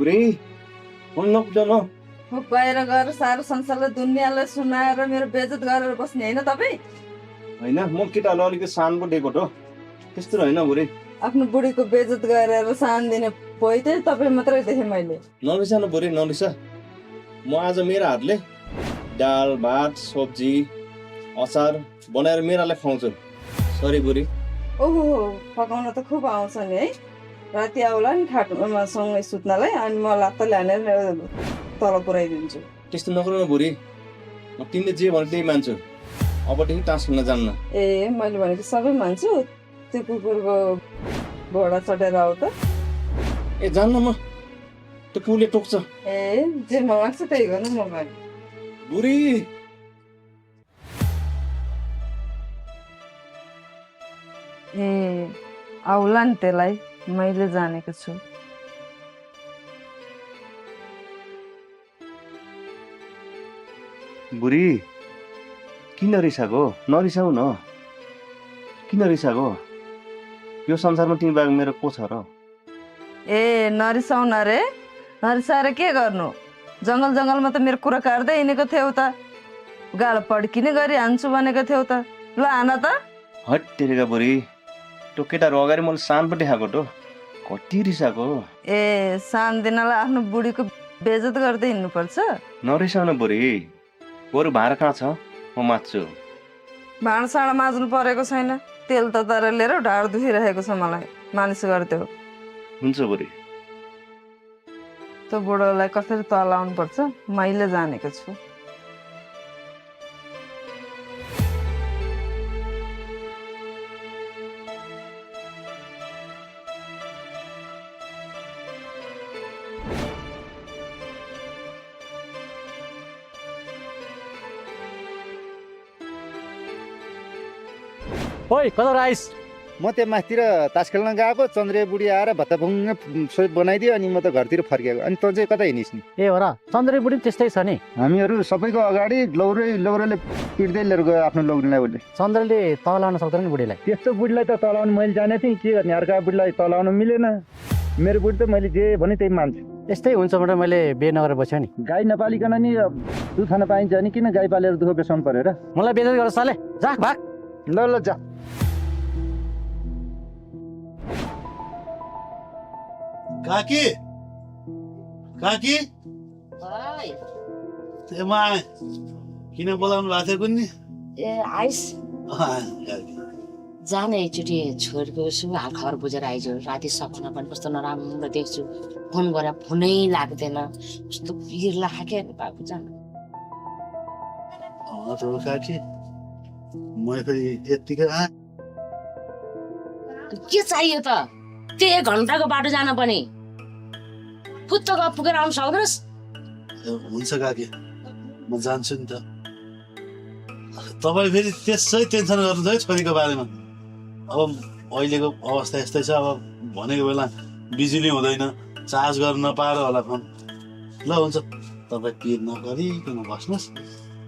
बुढी फोन नकुटाउनु बाहिर गएर सारो संसारलाई दुनियाँलाई सुनाएर मेरो बेइज्जत गरेर बस्ने होइन तपाईँ? होइन म केटालाई अलिकति सानो दिएको हो त्यस्तो होइन बुढी। आफ्नो बुढीको बेइज्जत गरेर सान दिने पोइ चाहिँ तपाईँ मात्रै देखेँ मैले। नरिसा न बुढी नरिसा। म आज मेरो हातले दाल भात सब्जी अचार बनाएर मेरालाई खुवाउँछु। सरी बुढी। ओहो पकाउन त खुब आउँछ नि है। राति आउला नि खाटमा सँगै सुत्नलाई अनि म लात्त ल्याएर तल पुऱ्याइदिन्छु। त्यस्तो नगर्नु न बुढी। म तिमीले जे भने त्यही मान्छु। अबदेखि टाँस खेल्न जान्न। ए मैले भनेको सबै मान्छु। त्यो कुकुरको घोडा चढेर आऊ त। ए जान्न म। त्यो पुलले टोक्छ। ए जे मन लाग्छ त्यही गर्नु म भने। बुढी ए आउला नि त्यसलाई मैले जानेको छु। बुढी किन रिसाएको? नरिसाउ न। किन रिसाएको? यो संसारमा तिमी बाहेक मेरो को छ र? ए नरिसाउ न रे। नरिसाएर के गर्नु? जङ्गल जङ्गलमा त मेरो कुरा काट्दै हिँडेको थियौ त। गालो पड्किने गरी हान्छु भनेको थियौ त। ल आन त। हट तेरेका बुढी। त्यो केटाहरू अगाडि मैले सानपट्टि खाएको त कति रिसाएको। ए सान दिनलाई आफ्नो बुढीको बेइज्जत गर्दै हिँड्नुपर्छ? नरिसाउन बुढी। बरु भाँडा कहाँ छ म मात्छु। भाँडासाँडा माझ्नु परेको छैन। तेल त तर लिएर ढाड दुखिरहेको छ मलाई। मालिस गरिदेऊ। हुन्छ बुढी। त्यो बुढोलाई कसरी तल आउनु पर्छ मैले जानेको छु। ओइ कता आइस? म त्यो माथितिर तास खेल्न गएको चन्द्रे बुढी आएर भत्ताभुङ्ग सोप बनाइदियो अनि म त घरतिर फर्किएको। अनि तँ चाहिँ कता हिँडिस् नि? ए हो र चन्द्रे बुढी त्यस्तै छ नि। हामीहरू सबैको अगाडि लौरोले पिट्दै लिएर गयो आफ्नो लौरीलाई। उसले चन्द्रले तलाउन सक्दैन नि बुढीलाई। त्यस्तो बुढीलाई त तलाउनु मैले जानेको थिएँ। के गर्ने अर्का बुढीलाई तलाउनु मिलेन। मेरो बुढी त मैले जे भने त्यही मान्छु। यस्तै हुन्छ भनेर मैले बिहे नगरेर बस्यो नि। गाई नपालिकन नि दुध खान पाइन्छ नि किन गाई पालेर दुःख बेसाउनु पर्यो र? मलाई बेइज्जत गर साले। जा भाग। ल जा। काकी काकी एमा किन बोलाउनु भएको थियो कुन्नी? ए आइस जाने एकचोटि छोरीको यसो हालखबर बुझेर आइज। राति सपना पनि कस्तो नराम्रो देख्छु। फोन गरेर फोनै लाग्दैन। कस्तो पिर लाग्यो बाबु जान। काकी म फेरि यत्तिकै के चाहियो त? त्यो 1 घन्टाको बाटो जान पनि फुत्त पुगेर आउनु सक्दैनस्? हुन्छ काकी म जान्छु नि त। तपाईँ फेरि त्यसै टेन्सन गर्नु है छोरीको बारेमा। अब अहिलेको अवस्था यस्तै छ। अब भनेको बेला बिजुली हुँदैन, चार्ज गर्न नपाएर होला फोन। ल हुन्छ तपाईँ पिर नगरिकन बस्नुहोस्।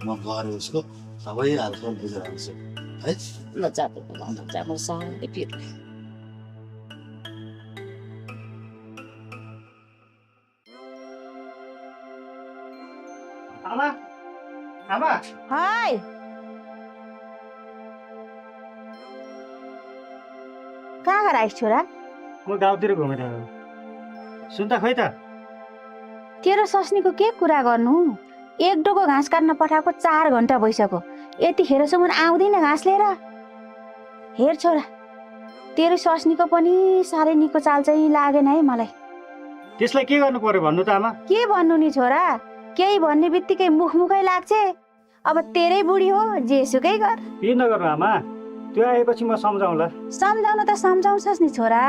म गएर उसको सबै हालखबर बुझेर आउँछु है। ल जा म साह्रै पिर। आमा आमा हाय कहाँ गएर आइस छोरा? म गाउँतिर घुमिरहेको। सुन्दा खोइ त। तेरो सस्नीको के कुरा गर्नु? 1 डोको घाँस काट्न पठाएको 4 घन्टा भइसक्यो। यतिखेरसम्म आउँदैन घाँस लिएर। हेर छोरा तेरो सस्नीको पनि साह्रै निको चाल चाहिँ लागेन है मलाई। त्यसलाई के गर्नु पर्यो भन्नु त आमा? के भन्नु नि छोरा, केही भन्ने बित्तिकै मुखमुखै लाग्छ। अब तेरै बुढी हो जेसुकै गर। पिर नगर्नु आमा। त्यो आएपछि म सम्झाउँला। सम्झाउन त सम्झाउँछस् नि छोरा,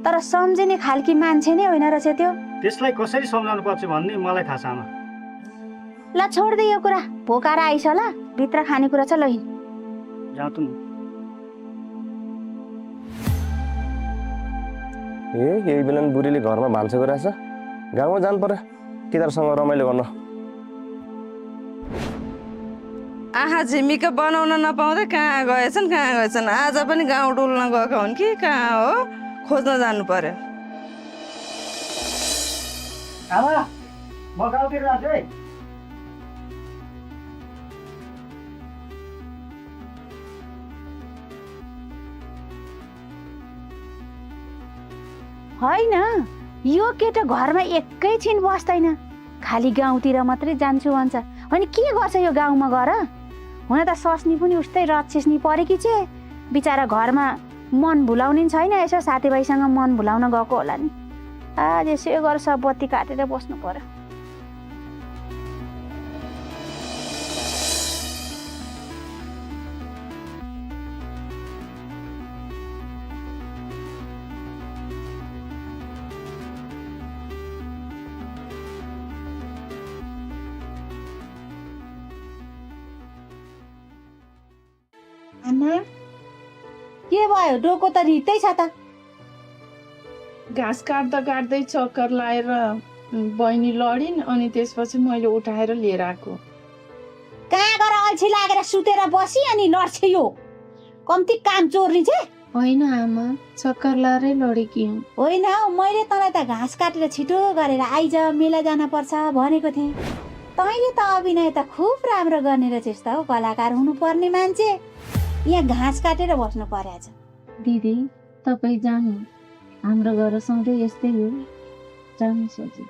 तर सम्झिने खालकी मान्छे नै होइन रहेछ त्यो। त्यसलाई कसरी सम्झाउनु पर्छ भन्ने मलाई थाहा छ आमा। ल छोड्दे यो कुरा। भोकाएर आइस ल, भित्र खानेकुरा छ ल हिँड। जाउँ त नि। यही बेला बुढीले घरमा भान्सा गरिरहेछ। गाउँमा जानु पर्यो केटाहरूसँग रमाइलो गर्न। आहा झिमिका बनाउन नपाउँदै कहाँ गएछन्। आज पनि गाउँ डुल्न गएका हुन् कि कहाँ हो खोज्न जानु पर्यो। आमा म गाउँतिर जान्छु है। होइन यो केटा घरमा एकैछिन बस्दैन, खालि गाउँतिर मात्रै जान्छु भन्छ। अनि के गर्छ यो गाउँमा गएर? हुन त सस्नी पनि उस्तै रक्षिस्नी परेकी छे, बिचरा घरमा मन भुलाउने नि छैन, यसो साथीभाइसँग मन भुलाउन गएको होला नि। आज यसो गरेर सब बत्ती काटेर बस्नु पर्यो। आमा के भयो? डोको त रित्तै छ त। घाँस काट्दा काट्दै चक्कर लाएर बहिनी लडिन्, अनि त्यसपछि मैले उठाएर लिएर आएको। कहाँ गएर अल्छी लागेर सुतेर बसी अनि लड्छ यो? कम्ती काम चोर्नी छे? होइन आमा, चक्कर लाएरै लडेकी हुँ। होइन, मैले तँलाई त घाँस काटेर छिटो गरेर आइज, मेला जान पर्छ भनेको थिएँ। तैँले त अभिनय त खुब राम्रो गर्ने रहेछस् त हौ, कलाकार हुनुपर्ने मान्छे। यहाँ घाँस काटेर बस्नु परेछ। दिदी तपाईँ जानु, हाम्रो घर सधैँ यस्तै हो, जानु सजिलो।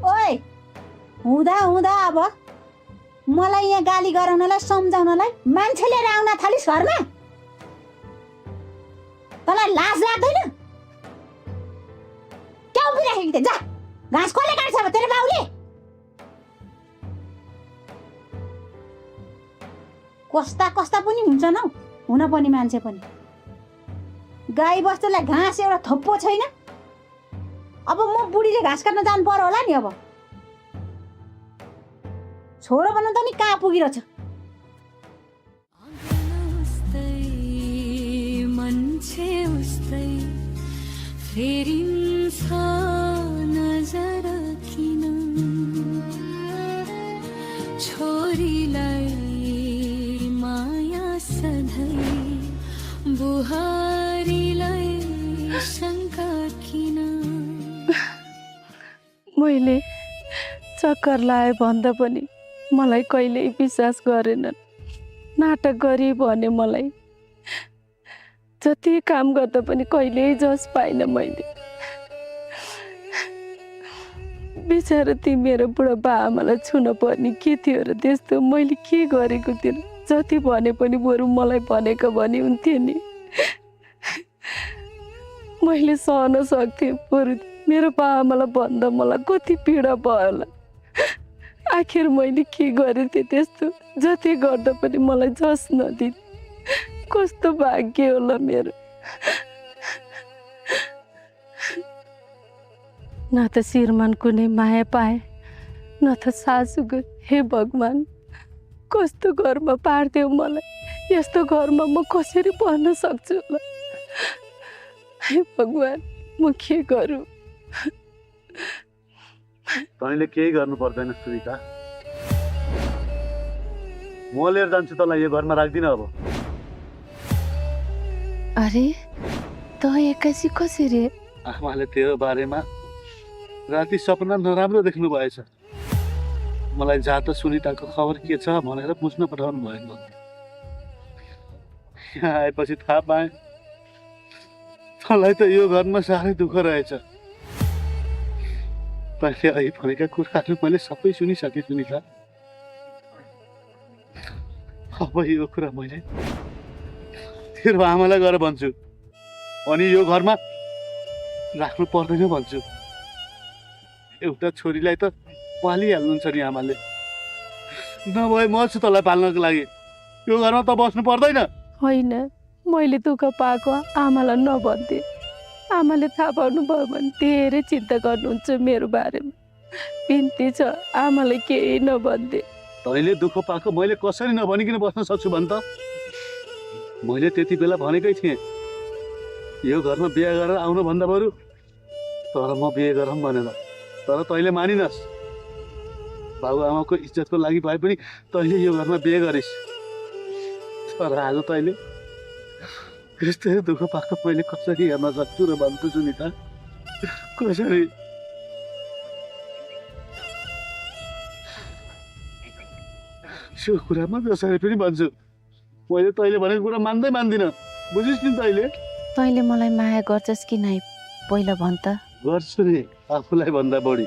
ओए हुँदा हुँदा अब मलाई यहाँ गाली गराउनलाई सम्झाउनलाई मान्छे लिएर आउन थालिस् घरमा? तँलाई लाज लाग्दैन? क्या उभिराखेको थिएँ? जा, घाँस कसले काट्छ अब? तेरो बाउले? कस्ता कस्ता पनि हुन्छन् हौ, हुन पनि मान्छे पनि। गाई बस्तुलाई घाँस एउटा थप्पो छैन। अब म बुढीले घाँस काट्न जानु पर्यो होला नि। अब छोरो भन्नु त नि कहाँ पुगिरहेछ? मान्छे उस्तै फेरिन्छ नजर किन, छोरीलाई माया सधैँ, बुहारीलाई शङ्का किन। मैले चक्कर लाए भन्दा पनि मलाई कहिल्यै विश्वास गरेनन्। नाटक गरी भने मलाई जति काम गर्दा पनि कहिल्यै जस पाइनँ मैले। बिचरा ती मेरो बुढा बाआमालाई छुन पर्ने के थियो र त्यस्तो? मैले के गरेको थिएँ? जति भने पनि बरु मलाई भनेको भने हुन्थ्यो नि। मैले सहन सक्थेँ, बरु मेरो बाआमालाई भन्दा मलाई कति पीडा भयो होला। आखिर मैले के गरेँ थिएँ त्यस्तो? जति गर्दा पनि मलाई जस नदिन्। कस्तो भाग्य होला मेरो। न त श्रीमान कुनै माया पाए, न त सासूको। हे भगवान्, कस्तो घरमा पार्दियो मलाई? यस्तो घरमा म कसरी पर्न सक्छु होला? हे भगवान्, म के गरौँ? तैँले केही गर्नु पर्दैन सुनिता, म लिएर जान्छु तँलाई, यो घरमा राख्दिनँ अब। अरे त एक्कासी कसरी? आमाले तेरो बारेमा राति सपना नराम्रो देख्नु भएछ। मलाई जात सुनिताको खबर के छ भनेर बुझ्न पठाउनु भएको। यहाँ आएपछि थाहा पाएँ तँलाई त यो घरमा साह्रै दुःख रहेछ। तैँले अघि भनेका कुराहरू मैले सबै सुनिसकेँ सुनिता। अब यो कुरा मैले तेरो आमालाई गएर भन्छु, अनि यो घरमा राख्नु पर्दैन भन्छु। एउटा छोरीलाई त पालिहाल्नुहुन्छ नि आमाले, नभए म छु तँलाई पाल्नको लागि। यो घरमा त बस्नु पर्दैन। होइन, मैले दुःख पाएको आमालाई नभन्थे। आमाले थाहा पाउनु भयो भने धेरै चिन्ता गर्नुहुन्छ मेरो बारेमा। बिन्ती छ, आमाले केही नभन्थे। तैँले दुःख पाएको मैले कसरी नभनिकन बस्न सक्छु भन् त? मैले त्यति बेला भनेकै थिएँ यो घरमा बिहे गरेर आउनुभन्दा बरु तर म बिहे गरौँ भनेर, तर तैँले मानिनस्। बाबुआमाको इज्जतको लागि भए पनि तैँले यो घरमा बिहे गरिस्। तर आज तैँले यस्तै दुःख पाएको मैले कसरी हेर्न सक्छु र भन्छु सुनिता कसरी यो कुरामा जसरी पनि भन्छु मैले तैँले भनेको कुरा मान्दिनँ बुझिस् नि तैँले तैँले मलाई माया गर्छस् कि नै पहिला भन् त। गर्छु नि आफूलाई भन्दा बढी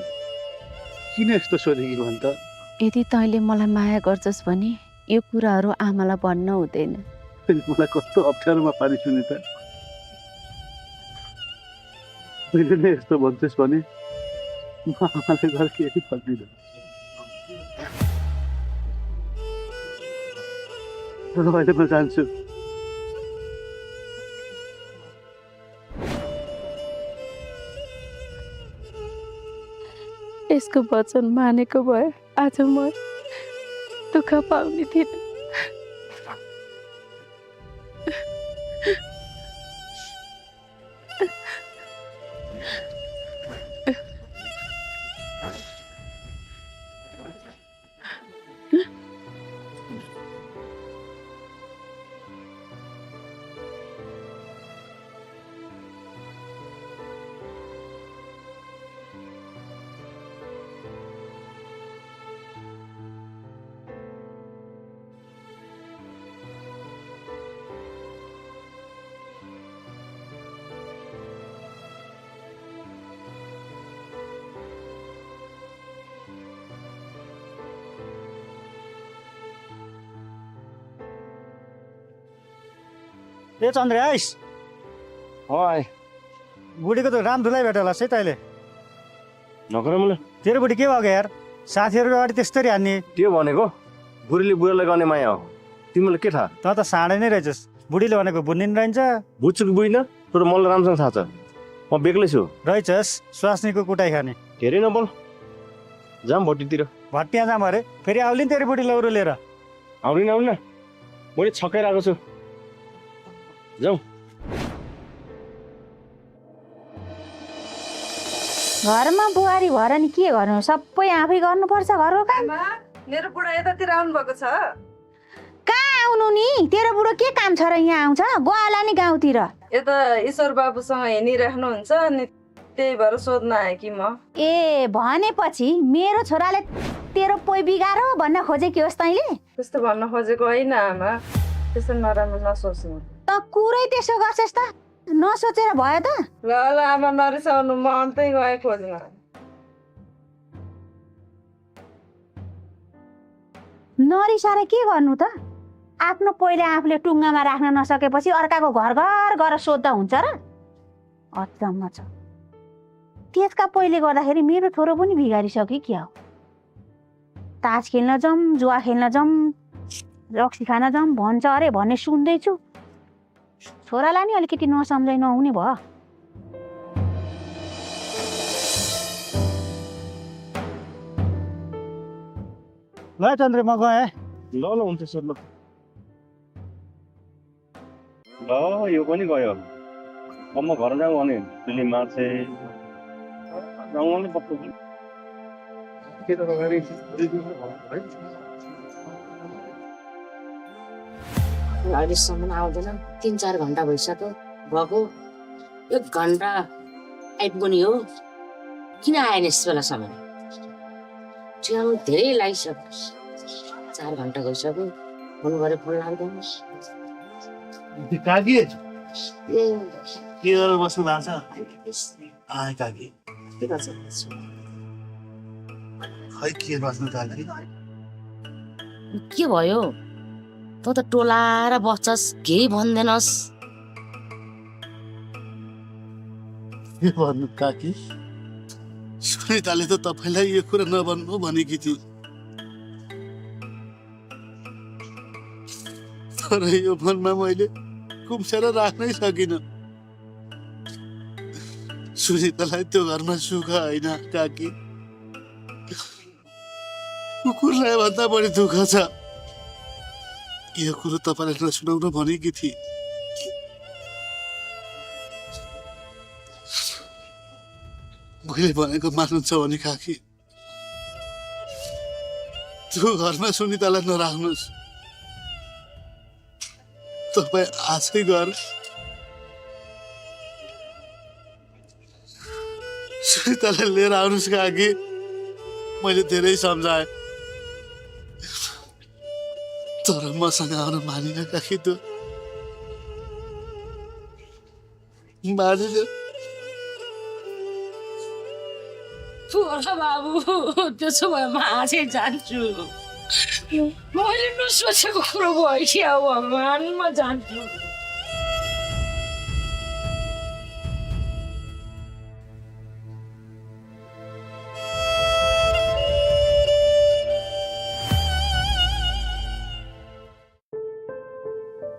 किन यस्तो सोधे कि भन् त यदि तैँले मलाई माया गर्छस् भने यो कुराहरू आमालाई भन्न हुँदैन। मलाई कस्तो अप्ठ्यारोमा पारी सुनिता मैले नै यस्तो भन्छस् भने म आमाले घर केही भन्दिनँ अहिले म जान्छु यसको वचन मानेको भए आज म दुःख पाउने थिइनँ। ए चन्द्रे आइस आए बुढीको त राम धुलाई भेट होला है तैँले। नगर मलाई तेरो बुढी के भयो यार साथीहरूको अगाडि त्यस्तरी हान्ने। त्यो भनेको बुढीले बुढालाई गर्ने माया हो तिमीलाई के थाहा त त साँडै नै रहेछस् बुढीले भनेको बुझ्ने नि रहन्छ बुझ्छु कि बुझ्न तर मलाई राम्रोसँग थाहा छ म बेग्लै छु रहेछस् स्वास्नीको कुटाइ खाने। धेरै नबोल जाम भट्टीतिर भट्टिया जाम अरे फेरि आउली नि तेरो बुढी लौरो लिएर। आउनु मैले छकाइरहेको छु जाउँ घरमा बुहारी भएर नि के गर्नु सबै आफै गर्नुपर्छ घरको काम। मेरो बुढा यतातिर आउनु भएको छ। कहाँ आउनु नि तेरो बुढो के काम छ र यहाँ आउँछ गएला नि गाउँतिर। यता ईश्वर बाबुसँग हिँडिराख्नुहुन्छ अनि त्यही भएर सोध्न आएँ कि म। ए भनेपछि मेरो छोराले तेरो पोइ बिगारो भन्न खोजेकी होस् तैँले। त्यस्तो भन्न खोजेको होइन आमा त्यस्तो नराम्रो नसोच्नु। त कुरै त्यसो गर्छस् त नसोचेर भयो त। ल ल आमा नरिसाउनु म अन्तै गएँ खोज्न। नरिसाएर के गर्नु त आफ्नो पहिले आफूले टुङ्गामा राख्न नसकेपछि अर्काको घर घर गएर सोद्धा हुन्छ र अचम्म छ। त्यसका पहिले गर्दाखेरि मेरो छोरो पनि बिगारिसक्यो क्या हो। तास खेल्न जाउँ जुवा खेल्न जाउँ रक्सी खान जाउँ भन्छ अरे भन्ने सुन्दैछु। छोरालाई नि अलिकति नसम्झाइ नहुने भयो। ल चन्द्रे म गएँ। ल हुन्छ सर ल यो पनि गयो अब म घर जाउँ भने फिल्म मार्छे अहिलेसम्म आउँदैन 3-4 घन्टा भइसक्यो भएको 1 घन्टा आइपुग्ने हो किन आएन यस बेलासम्म ट्याउ धेरै लागिसक्यो 4 घन्टा गइसक्यो फोन गरे फोन लाग्दैन काकी ए के गरेर बस्नु भएको छ आए काकी के गर्छ खै के बस्नु काकी के भयो तँ त टोलाएर बस्छस् केही भन्दैनस् के भन्नु काकी सुनिताले त तपाईँलाई यो कुरा नभन्नु भनेकी थिए तर यो मनमा मैले कुम्सेर राख्नै सकिनँ सुनितालाई त्यो घरमा सुख होइन काकी कुकुरलाई भन्दा बढी दुःख छ यो कुरो तपाईँलाई नसुनाउनु भनेकी थिए मैले भनेको मान्नुहुन्छ भने काकी त्यो घरमा सुनितालाई नराख्नुहोस् तपाईँ आजै गएर सुनितालाई लिएर आउनुहोस् काकी मैले धेरै सम्झाएँ तर मसँग आउन मानिन काकी त मानिन छोरा बाबु त्यसो भए म आजै जान्छु मैले नसोचेको कुरो भइसक्यो भगवान् म जान्छु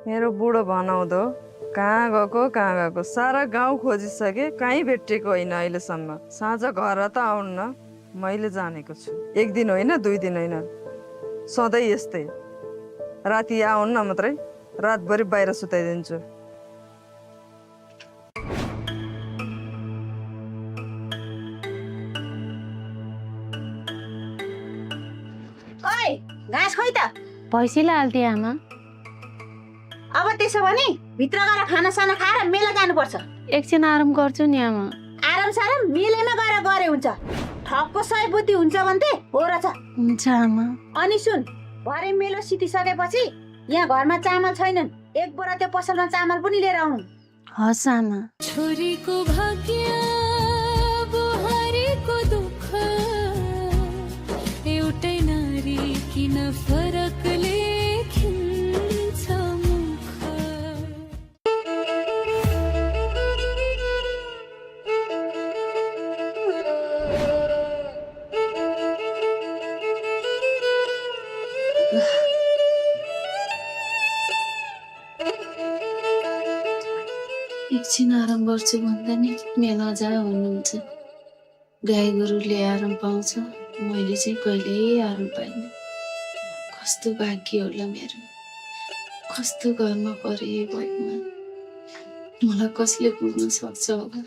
मेरो बुढो भनाउँदो कहाँ गएको सारा गाउँ खोजिसके कहीँ भेटिएको होइन अहिलेसम्म साँझ घर त आउन्न मैले जानेको छु 1 दिन होइन 2 दिन होइन सधैँ यस्तै राति आउन्न मात्रै रातभरि बाहिर सुताइदिन्छु ओइ घाँस खोइ त पैसैले हाल्थेँ आमा अब त्यसो भने भित्र गएर खानासाना खाएर मेला जानुपर्छ एकछिन आराम गर्छु नि आमा आराम साराम मेलामा गएर गरे हुन्छ ठक्क 100 बुद्धि हुन्छ भन्थे हो र छ हुन्छ आमा अनि सुन भरे मेलो सितिसकेपछि यहाँ घरमा चामल छैनन् 1 बोरा त्यो पसलमा चामल पनि लिएर आउनु हस् आमा छोरीको भाग्य बुहारीको दुःख एउटै नारी किन फरकले खिन्छ मुख एकछिन आराम गर्छु भन्दा नि मेला जा हुनुहुन्छ गाई गोरुले आराम पाउँछ मैले चाहिँ कहिल्यै आराम पाइनँ कस्तो भाग्य होला मेरो कस्तो घरमा परे भगवान् मलाई कसले पुग्न सक्छ होला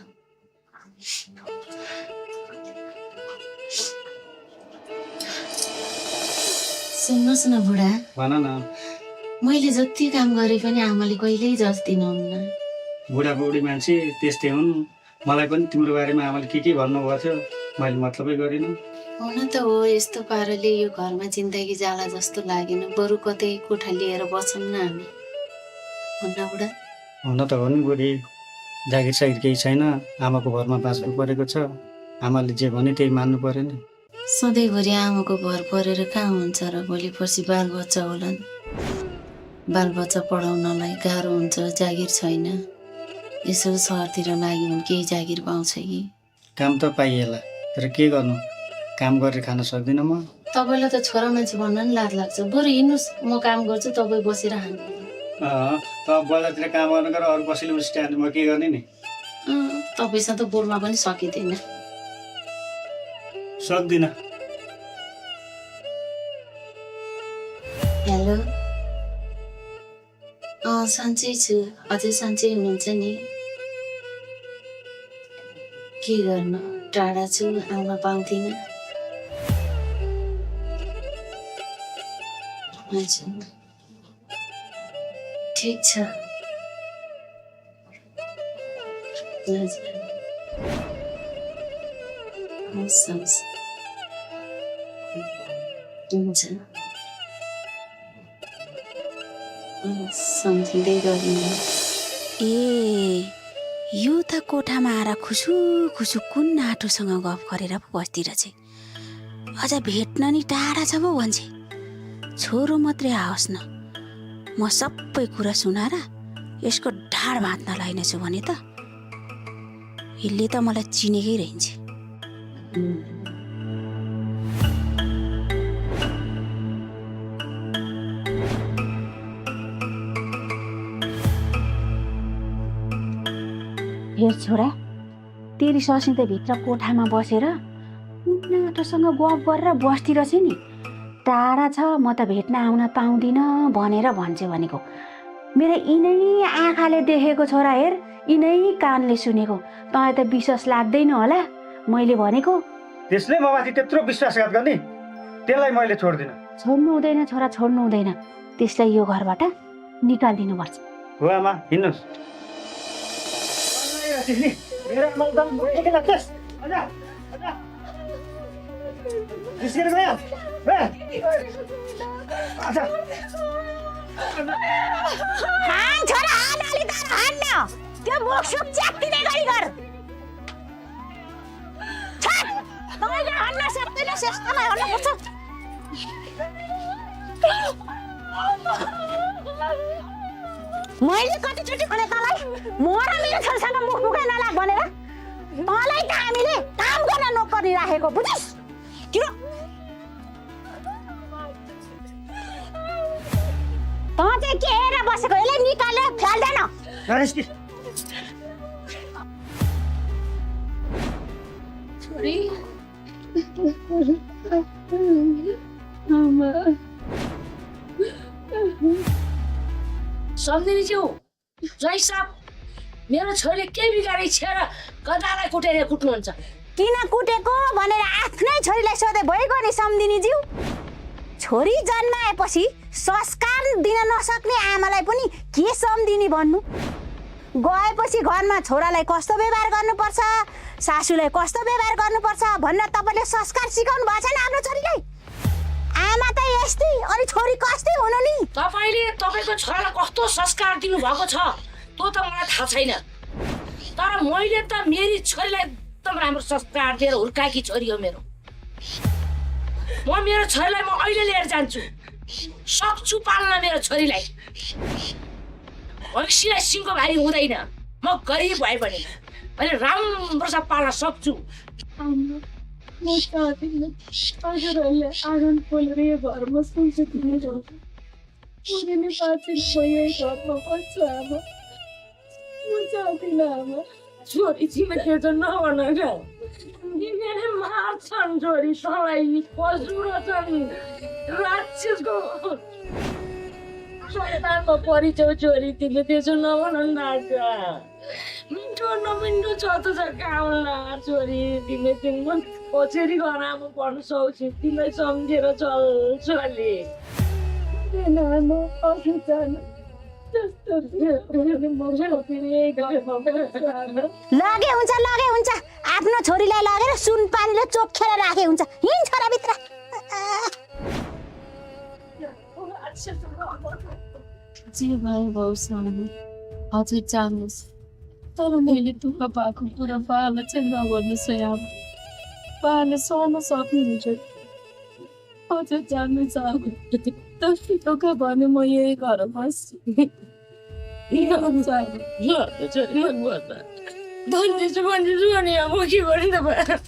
सुन्नुहोस् न बुढा भन न मैले जति काम गरे पनि आमाले कहिल्यै जस दिनुहुन्न बुढाबुढी मान्छे त्यस्तै हुन् मलाई पनि तिम्रो बारेमा आमाले के भन्नुभएको थियो मैले मतलबै गरिनँ हुन त हो यस्तो पाराले यो घरमा जिन्दगी जाला जस्तो लागेन बरु कतै कोठा लिएर बसौँ न हामी हुन्न बुढा हुन त हो नि बुढी जागिर सागिर केही छैन आमाको घरमा बाँच्नु परेको छ आमाले जे भने त्यही मान्नु पर्यो नि सधैँभरि आमाको भर परेर कहाँ हुन्छ र भोलि पर्सि बालबच्चा होलान् बालबच्चा पढाउनलाई गाह्रो हुन्छ जागिर छैन यसो सहरतिर लाग्यो भने केही जागिर पाउँछ कि काम त पाइएला तर के गर्नु काम गरेर खान सक्दिनँ म तपाईँलाई त छोरा मान्छे भन्न नि लाज लाग्छ बरु हिँड्नुहोस् म काम गर्छु तपाईँ बसेर खानु त बजारतिर काम गर्नु गरेर अरू कसैले उस्ट्याएर म के गर्ने नि तपाईँसँग त बोल्न पनि सकिँदैन सक्दिनँ हेलो सन्चै छु अझै सन्चै हुनुहुन्छ नि के गर्नु टाढा छु आउन पाउँदिनँ हजुर ठिक छ हजुर हस् हस् हुन्छ सम्झिँदै गर्नु ए यो त कोठामा आएर खुसु खुसु कुन नाटोसँग गफ गरेर पो बस्दिरहेछ अझ भेट्न नि टाढा छ पो भन्छ छोरो मात्रै आओस् न म सबै कुरा सुनाएर यसको ढाड भाँच्न लाग्नेछु भने त यसले त मलाई चिनेकै रहन्छ हेर छोरा तेरी ससी त भित्र कोठामा बसेर नाटोसँग गफ गरेर बस्दिरहेछ नि टाढा छ म त भेट्न आउन पाउँदिनँ भनेर भन्छ भनेको मेरो यिनै आँखाले देखेको छोरा हेर यिनै कानले सुनेको तँलाई त विश्वास लाग्दैन होला मैले भनेको त्यसले ममाथि त्यत्रो विश्वासघात गर्ने त्यसलाई मैले छोड्दिनँ छोड्नु हुँदैन छोरा छोड्नु हुँदैन त्यसलाई यो घरबाट निकालिदिनु पर्छ हो आमा हिँड्नुहोस् मेरो आमाले त निस्केर गयो हान छोरा हान अलि त हान न त्यो मुख सुख च्यात्तिने गरी गर छाट तपाईले हान्न सक्दैन शेषलाई हान्न पर्छ मैले कतिचोटि भने तँलाई म र मेरो छोरासँग मुख मुखै नलाग भनेर तँलाई त हामीले काम गर्न नोकरी राखेको बुझिस् किन तँ चाहिँ के हेरेर बसेको यसलाई निकालेर फ्याल्दैन छोरी आमा सम्झिने छु जय साहब मेरो छोरीले के बिगारी छेर गदालाई कुटेर कुट्नुहुन्छ किन कुटेको भनेर आफ्नै छोरीलाई सोधे भइगयो नि सम्धिनी ज्यू छोरी जन्माएपछि संस्कार दिन नसक्ने आमालाई पनि के सम्धिनी भन्नु गएपछि घरमा छोरालाई कस्तो व्यवहार गर्नुपर्छ सासूलाई कस्तो व्यवहार गर्नुपर्छ भन्न तपाईँले संस्कार सिकाउनु भएको छैन आफ्नो छोरीलाई आमा त यस्तै अनि छोरी कस्तै हुनु नि तपाईले तपाईको छोरालाई कस्तो संस्कार दिनु भएको छ त्यो त मलाई थाहा छैन तर मैले त मेरी छोरीलाई एकदम राम्रो संस्कार दिएर हुर्काएकी छोरी हो मेरो म मेरो छोरीलाई म अहिले लिएर जान्छु सक्छु पाल्न मेरो छोरीलाई भविष्यलाई सिंहको भारी हुँदैन म गरिब भए पनि मैले राम्रोसँग पाल्न सक्छु म चाहदिनँ हजुरहरूले आँगन खोलेर यो घरमा सुन्छ दिने म पनि बाँचेर म यही घरमा बस्छु आमा म चाहदिनँ आमा छोरी छिमेकीहरू त नभन यिनीहरूले मार्छन् छोरी सबै पशुरछन् राक्षसको शैतानको परिचय छोरी तिमीले त्यसो नभन नाच मिठो नमिठो छ त छ गाउँला छोरी तिमीले तिम्रो पछाडि घर आमा पढ्नु सक्छु तिमीलाई सम्झेर चल छोरी आमा अघि जानु जस्तो लगे हुन्छ आफ्नो छोरीलाई लगेर सुन पानीले चोखेर राखे हुन्छ हिँड छोराभित्र जे भयो भाउसँग हजुर जानुहोस् तर मैले दुःख पाएको कुरा बाले चाहिँ नगर्नुहोस् है आमा बाले सहन सक्नुहुन्छ हजुर जानु चाहनु दुःख भने म यही घर बस्छु भन्दैछु भने अब के गर्ने तपाईँ